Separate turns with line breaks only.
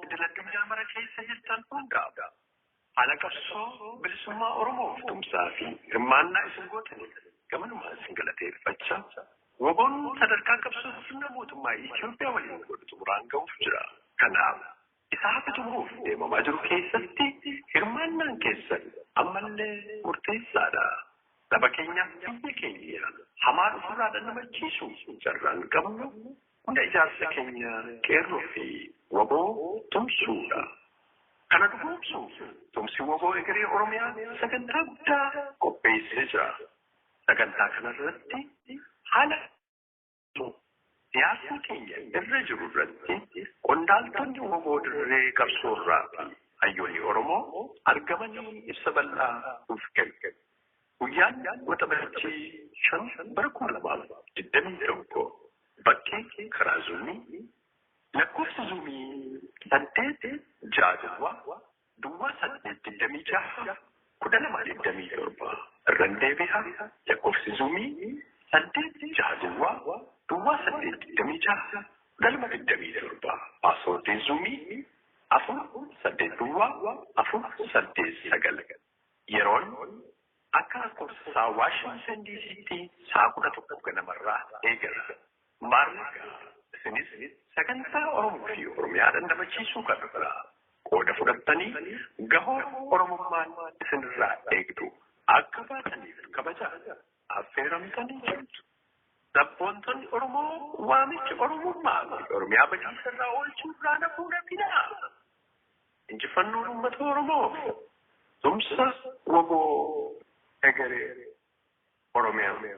Idil addunyaa mara keessa jirtan hundaaf haala qabsoo bilisummaa Oromoof tumsaa fi hirmaannaa isin gootaniif gamanumaan isin galateeffachaa, WBOn sadarkaa qabsoo sirna mootummaa Itoophiyaa waliin godhu xumuraan ga'uuf jira. Kanaaf isa hafe xumuruuf deemamaa jiru keessatti hirmaannaan keessan ammallee murteessaadha. Saba keenyaaf biyya keenya hamaa dhufurraa dandamachiisu carraan qabnu hunda ijaarsa keenya qeerroo fi WBO tumsuudha. Kana dhugoomsuuf tumsi WBO egeree Oromiyaa sagantaa guddaa qopheessee jira. Sagantaa kanarratti haala siyaasni keenya irra jiru irratti qondaaltonni WBO dirree qabsoorraa fi hayyoonni Oromoo argamanii ibsa bal'aa nuuf kennu. Guyyaan Waxabajjii 5 bara 2021, bakkee karaa Zoomii, lakkoofsa Zoomii 8 6 0 0 8 26 12 27. Irran deebi'a, lakkoofsi Zoomii 8 6 0 0 8 26 12 27. Passwordiin Zoomii 4 8 0 4 8 9. Yeroon akka lakkoofsa Waashingtan DC'tti sa'a 11 ganamarraa eegala. Maarragaa isinis sagantaa Oromoo fi Oromiyaa dandamachiisuu qabna. Qooda fudhattanii gahoo Oromummaan isinirraa eegdu akka baataniif kabaja affeeramtanii jirtu. Sabboontonni Oromoo waamicha Oromummaa fi Oromiyaa badiisa irraa oolchuu irraa nafuu dhabinaa. Injifannoon uummata Oromoo, tumsa WBO egeree Oromiyaa.